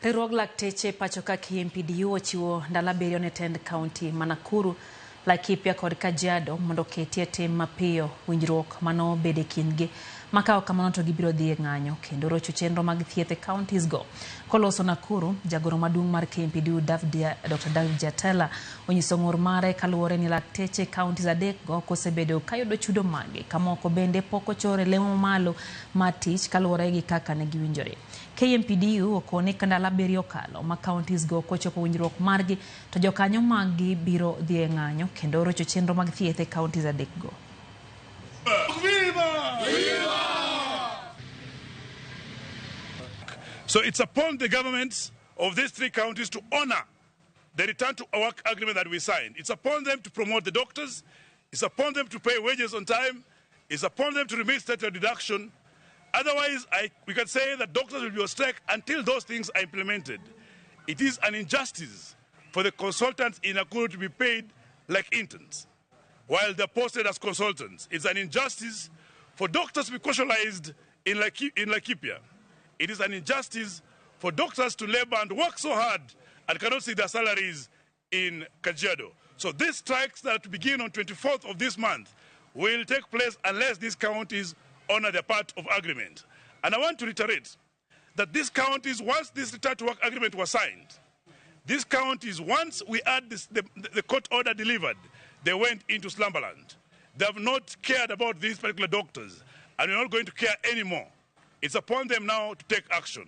Riwruog lakteche pacho ka KMPDU ochiwo ndalo 7 ne tend kaunti ma Nakuru, Laikipia kod Kajiado mondo oketie tim mapiyo winjruok manobedo e kindgi. Makawo kamano to gibiro dhi e ng'anyo kendo rocho chenro mag thieth e counties go. Koloso Nakuru, jagoro maduong' mar KMPDU Dr. David Jatela onyiso ng'ur mare kaluwore ni lakteche e counties 3 go kosebedo kayudo chudo mage kamoko bende pok ochore lemo mamalo mar tich kaluwore gi kaka ne giwinjore. KMPDU okone ka ndalo 7 okalo ma counties go kochopo winjruok margi to jokanyo maggi biro dhi e ng'anyo kendo rocho chenro mag thieth e counties 3 go. So it's upon the governments of these 3 counties to honor the return to work agreement that we signed. It's upon them to promote the doctors. It's upon them to pay wages on time. It's upon them to remit statutory deduction. Otherwise, we can say that doctors will be on strike until those things are implemented. It is an injustice for the consultants in Nakuru to be paid like interns while they're posted as consultants. It's an injustice for doctors to be casualized in Laikipia. It is an injustice for doctors to labor and work so hard and cannot see their salaries in Kajiado. So these strikes that begin on 24th of this month will take place unless these counties honor their part of agreement. And I want to reiterate that these counties, once this return to work agreement was signed, these counties, once we had this, the court order delivered, they went into slumberland. They have not cared about these particular doctors, and we're not going to care anymore. It's upon them now to take action.